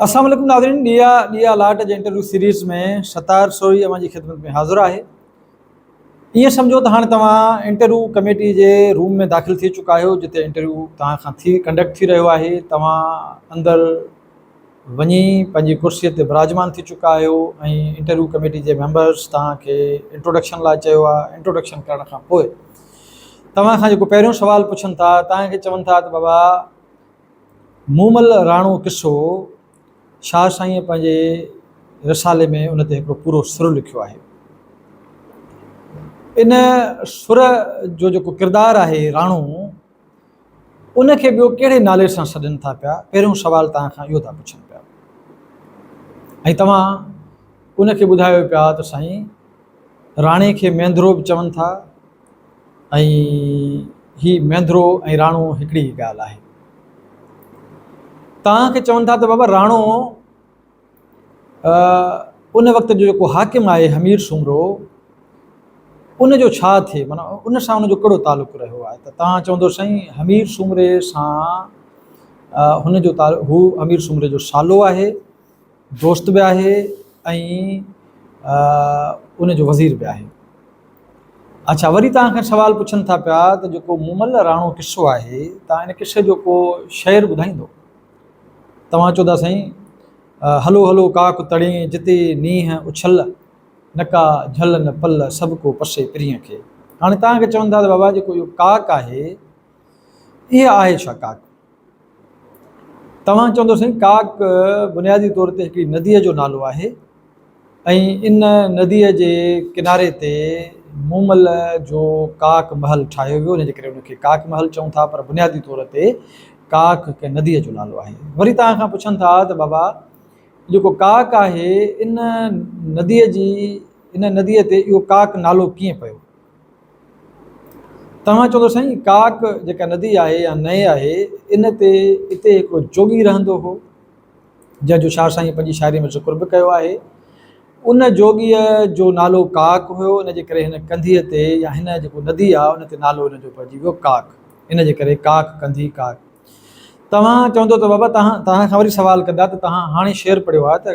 السلام عليڪم ناظرين ڏيئا ڏيئا لاٽ جي انٽرويو سيريز ۾ ستار سوري اوهان جي خدمت ۾ حاضر آهي. ائين سمجهو ته هاڻي توهان انٽرويو ڪميٽي جي روم ۾ داخل ٿي چڪا آهيو جتي انٽرويو توهان کان ٿي ڪنڊڪٽ ٿي رهيو آهي توهان اندر وڃي پنهنجي ڪرسي تي براجمان ٿي چڪا آهيو ۽ انٽرويو ڪميٽي جي ميمبرس توهان کي انٽروڊڪشن لاء چيو آهي انٽروڊڪشن ڪرڻ کان پوء توهان کان جيڪو پهريون سوال پڇن ٿا توهان کي چون ٿا ته بابا مومل راڻو قصو شاهه سائينء پنهنجي رسالي ۾ ان تي هڪڙو پورو سر لکيو آهي. ان سر جو جيڪو ڪردار آهي راڻو ان کي ٻيو ڪهڙي نالي سان سڏين ٿا پيا؟ پهريون سوال توهان کان اهو ٿا پڇن پيا ۽ توهان ان کي ٻڌايو پيا ته سائين راڻي کي مينڌرو به چون ٿا ۽ هي مينڌرو ۽ راڻو هڪڙي ئي ڳالهه آهي. توهان کي چون ٿا ته بابا راڻو ان وقت جو جيڪو حاڪم آهي حمير سومرو ان جو ڇا ٿئي معنيٰ ان سان ان جو ڪهڙو تعلق رهيو آهي ته توهان چوندو سائين حمير سومري سان هن جو تعلق هو حمير سومري جو سالو آهي دوست به آهي ۽ ان جو وزير به آهي. اڇا وري توهان کان سوال پڇن ٿا پيا ته جيڪو مومل راڻو قصو آهي توهان ان قصي جو ڪو شعر ٻڌائيندو؟ توهان چئو ٿا سائين هلو هلو ڪاڪ تڙين جتي نينهن اڇل نه ڪا جهل نه پل سڀ ڪو پسي پرينء کي. هاڻي توهان کي چون ٿا ته بابا جيڪو اهو ڪاڪ آهي اها آهي ڇا ڪاڪ؟ توهان چوندو سائين ڪاڪ بنيادي طور تي هڪڙي نديء جو نالو آهي ۽ ان نديء جي ڪناري تي مومل جو ڪاڪ محل ٺاهيو ويو ان جي ڪري ان کي ڪاڪ محل چئون ٿا پر بنيادي طور تي ڪاڪ هڪ نديء جو نالو آهي وري توهان کان پڇن ٿا ته بابا جيڪو ڪاڪ آهي ان نديء جي ان نديء تي اهو ڪاڪ نالو ڪيئن پيو؟ توهان چوندو سائين ڪاڪ جيڪا ندي آهي يا نئين آهي ان تي اتي هڪڙو جوڳي رهندو هو جنهن جو شاهه سائين پنهنجي شاعري ۾ ذڪر به ڪيو آهي ان جوڳيء جو نالو ڪاڪ هيو ان جي ڪري هن ڪنڌيء تي يا هن جيڪو ندي آهي ان تي نالو ان جو پئجي ويو ڪاڪ ان جي ڪري ڪاڪ ڪنڌي ڪاڪ توهان چوندو ته بابا توهان توهان کان وري سوال ڪندا ته توهان هاڻي شعر پڙهيو آهي ته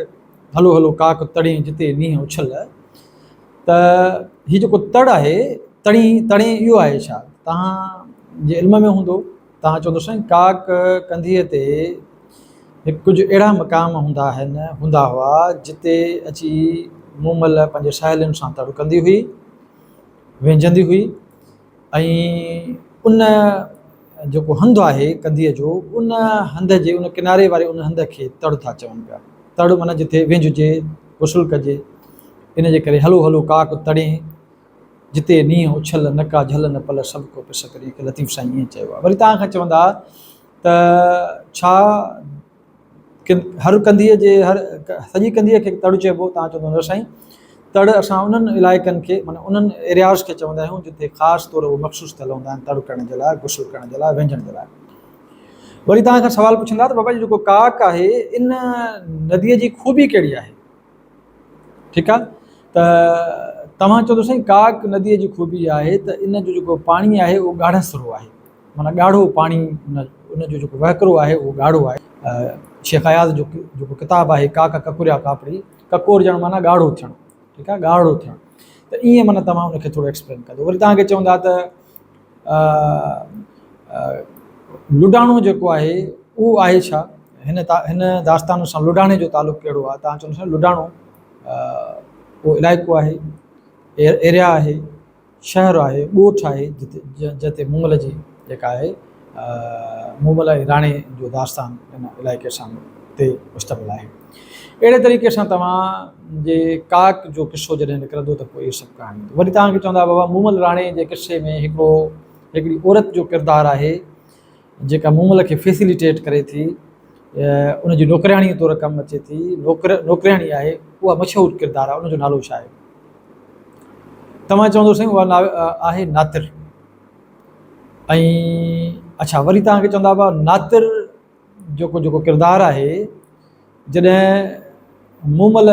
هلو هلو ڪاڪ تڙين جتي نينهن اڇل ته هي جيڪو تڙ آهي، تڙين، تڙين اهو آهي ڇا؟ توهان جي علم ۾ هوندو، توهان چوندو سائين ڪاڪ ڪنڌيء تي هڪ ڪجهه اهڙا مقام هوندا آهن، هوندا هئا، جتي اچي مومل پنهنجي ساهيلين سان تڙ ڪندي هئي، وهنجندي هئي ۽ ان جيڪو هنڌ آهي ڪنڌيء جو، ان هنڌ جي ان ڪناري واري ان هنڌ کي تڙ ٿا چون پيا. تڙ معنيٰ جتي وهنججي، غسل ڪجي. ان جي ڪري هلو هلو ڪاڪ تڙين، جتي نينهن اڇل، نه ڪا جهل نه پل، سڀ ڪو پس ڪرين کي لطيف سائين ائين چيو آهي. وري توهان کان چوندا ته ڇا هر ڪنڌيء جي هر سڄي ڪنڌيء کي تڙ چئبو؟ توهان چوندو نه سائين تڙ اسان انهن علائقن کي معنيٰ انهن ايرياز کي چوندا آهيون جتي خاص طور اهي مخصوص ٿيل هوندا آهن تڙ ڪرڻ جي لاء، غسل ڪرڻ جي لاء، وهنجڻ جي لاء. وري توهان کان سوال پڇندا ته بابا جيڪو ڪاڪ آهي ان نديء جي خوبي ڪهڙي آهي؟ ٺيڪ آ ته توهان چوندو سائين ڪاڪ نديء جي خوبي آهي ته ان جو جيڪو پاڻي آهي اهو ڳاڙهسرو آهي معنيٰ ڳاڙهو پاڻي ان جو جيڪو وهڪرو آهي اهو ڳاڙهو آهي. شيخ اياز جو جيڪو ڪتاب آهي ڪاڪ ڪڪوريا ڪاپڙي، ڪڪورجڻ معنيٰ ڳاڙهو ٿيڻ، ٺيڪ آ ڳاڙهو ٿيڻ ته ائين معنيٰ توهان ان کي ٿورو ايڪسپلين ڪندو. وري توهان کي چوندا ته لڊاڻو جيڪو آهي اهو آهي ڇا؟ هن هن داستان سان لڊاڻي جو تعلق ڪهڙو آهي؟ توهان چوندو سائين لڊاڻو اهو علائقو آهي، ايريا آهي، شهر آهي، ڳوٺ آهي جتي جتي مومل جي جيڪا آهي مومل ۽ راڻي جو داستان ان علائقي سان تي مشتمل آهي. اهڙي طريقي سان توهان جي ڪاڪ جو قصو جڏهن نڪرندو ته پوء اهي سڀ ڪهاڻيون اينديون. وري توهان کي چوندا بابا مومل راڻي جي قصي ۾ هڪڙو هڪڙي عورت جو ڪردار آهي جيڪا مومل کي فيسليٽيٽ ڪري ٿي ان جي نوڪرياڻي طور ڪم اچي ٿي نوڪر نوڪرياڻي آهي اها مشهور ڪردار آهي ان جو نالو ڇا آهي؟ توهان چوندو سائين اها آهي ناتر ۽ اڇا وري توهان کي چوندا بابا ناتر جيڪو جيڪو ڪردار آهي جڏهن مومل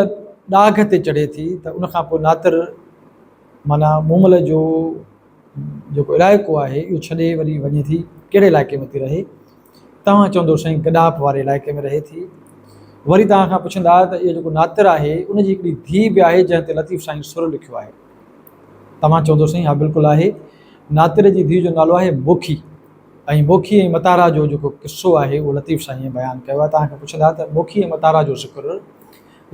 ڏاگهه تي چڙهي ٿي ته ان کان پوء ناتر معنيٰ مومل جو جيڪو علائقو آهي اهو ڇڏي وري وڃي ٿي ڪهڙي علائقي ۾ ٿي رهي؟ توهان چوندو سائين گڏاپ واري علائقي ۾ رهي ٿي. وري توهان کان پڇندا ته اهو جيڪو ناتر آهي ان جي هڪڙي ڌيء به آهي جنهن تي لطيف سائين سر لکيو آهي. توهان چوندو سائين ها بلڪل آهي. ناتر جي ڌيء جو نالو آهي موکي ۽ موکي ۽ متارا جو جيڪو قصو آهي اهو لطيف سائينء بيان ڪيو آهي. توهان کان پڇندا ته موکي ۽ متارا جو ذڪر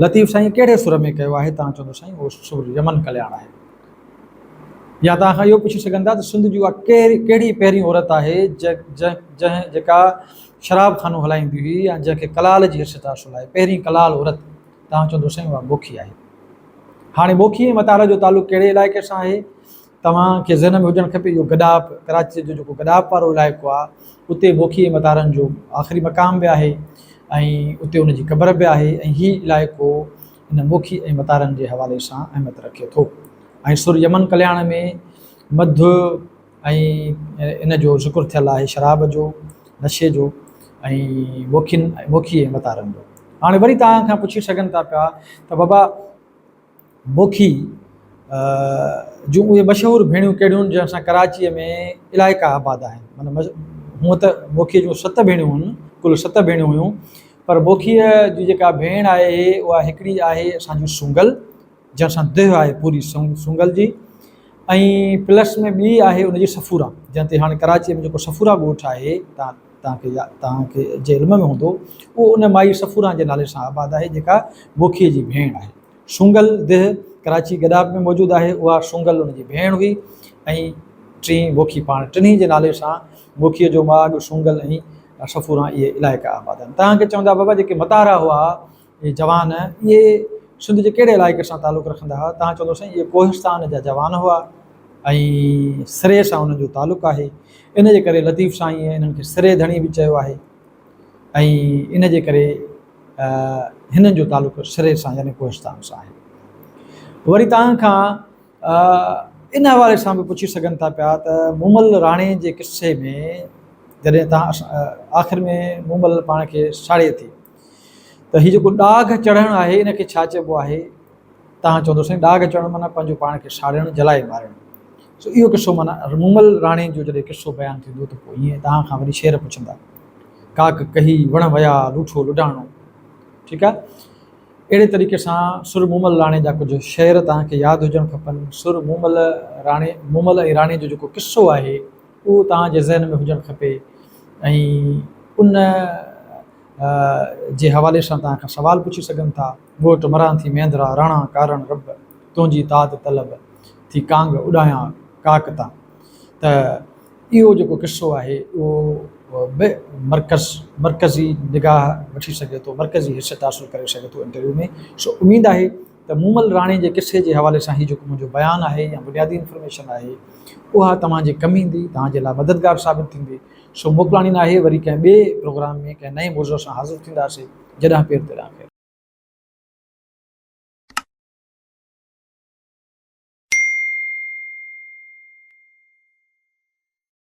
لطيف سائين ڪهڙي سر ۾ ڪيو آهي؟ توهان چوندو سائين اهو سر يمن ڪلياڻ آهي. يا توهان کان اهو پڇي سگهن ٿا ته سنڌ جي اها ڪهڙي پهرين عورت آهي جنهن جيڪا شراب خانو هلائيندي هئي يا جنهن کي ڪلال جي حيثيت حاصل آهي، پهرين ڪلال عورت، توهان چوندو سائين اها موکي آهي. هاڻي موکي ۽ متارا جو تعلق ڪهڙي علائقي سان آهي؟ توهان کي ذهن ۾ هجڻ کپي اهو گڏاپ، ڪراچيء جو جيڪو گڏاپ وارو علائقو آهي، اتي موکي ۽ متارن جو آخري مقام به آهي ۽ اتي ان جي قبر به آهي ۽ هي علائقو ان موکي ۽ متارن جي حوالي سان اهميت رکي ٿو ۽ سر يمن ڪلياڻ ۾ مڌ ۽ ان جو ذڪر ٿيل آهي شراب جو، نشي جو ۽ موکين موکي ۽ متارن جو. هاڻي وري توهان کان پڇي سگهن ٿا پيا ته بابا موکي جون اهي مشهور ڀيڻيون ڪهڙيون آهن جنهن سان ڪراچيء ۾ علائقا آباد آهن معنيٰ هونء ته موکيء جون ست ڀيڻيون هن ڪل ست ڀيڻيون هيون پر موکيء جي جيڪا ڀيڻ آهي اها هڪڙي آهي اسان جي سونگل جنهن سان ديهه آهي پوري سونگل جي ۽ پلس ۾ ٻي آهي ان جي سفورا جنهن تي هاڻي ڪراچيء ۾ جيڪو سفورا ڳوٺ آهي توهان کي توهان کي جي علم ۾ هوندو اهو ان مائي سفورا جي نالي سان آباد آهي جيڪا موکيء جي ڀيڻ آهي. سونگل ديهه ڪراچي گڏاپ ۾ موجود آهي، اها سونگل ان جي ڀيڻ هئي ۽ ٽين موکي پاڻ. ٽنهي جي نالي سان موکيء جو ماڳ سونگل ۽ سفوران اهي علائقا آباد آهن. توهان کي چوندا بابا جيڪي متارا هئا اهي جوان اهي سنڌ جي ڪهڙي علائقي سان تعلق رکندا هئا؟ توهان چوندو سائين اهي ڪوهستان جا جوان هئا ۽ سري سان انهن جو تعلق آهي. ان جي ڪري لطيف سائينء انهن کي سري ڌڻي به چيو آهي ۽ ان جي ڪري هنن جو تعلق سري سان يعني ڪوهستان سان آهي. وري توهان کان ان حوالي سان به پڇي سگهن ٿا پيا ته مومل راڻي جي قصي ۾ جڏهن توهان آخر ۾ مومل پاڻ کي ساڙي ٿي ته هي جيڪو ڏاگهه چڙهڻ آهي ان کي ڇا چئبو آهي؟ توهان چوندو سائين ڏاگهه چڙهڻ معنيٰ پنهنجو پاڻ کي ساڙڻ جلائي مارڻ. سو اهو قصو معنيٰ مومل راڻي جو جڏهن قصو بيان ٿيندو ته پوء ائين توهان کان وري شعر پڇندا. ڪاڪ ڪهي وڻ ويا لوٺو لڊاڻو. ٺيڪ آ اهڙي طريقي سان سر مومل راڻي جا ڪجهه شعر توهان کي ياد هجڻ کپن. سر مومل راڻي مومل ۽ راڻي جو جيڪو قصو آهي اهو توهان جي ذهن ۾ هجڻ کپي ۽ ان جي حوالي سان توهان کان سوال پڇي سگهن ٿا. موٽ مران ٿي مينڌرا راڻا ڪارڻ رب تنهنجي تات طلب ٿي ڪانگ اڏايان ڪاڪ تان ته اهو جيڪو قصو آهي اهو به مرڪز مرڪزي نگاهه وٺي سگهي ٿو مرڪزي حيثيت حاصل ڪري سگهي ٿو انٽرويو ۾ سو اميد آهي ته مومل راڻي جي قصي جي حوالي سان هي جيڪو منهنجو بيان آهي يا بنيادي انفارميشن آهي اها توهان جي ڪم ايندي توهان جي لاء مددگار ثابت ٿيندي سو موڪلاڻي ناهي وري ڪنهن ٻئي پروگرام ۾ ڪنهن نئين موضوع سان حاضر ٿينداسي جڏهن پير تيڏانهن خير.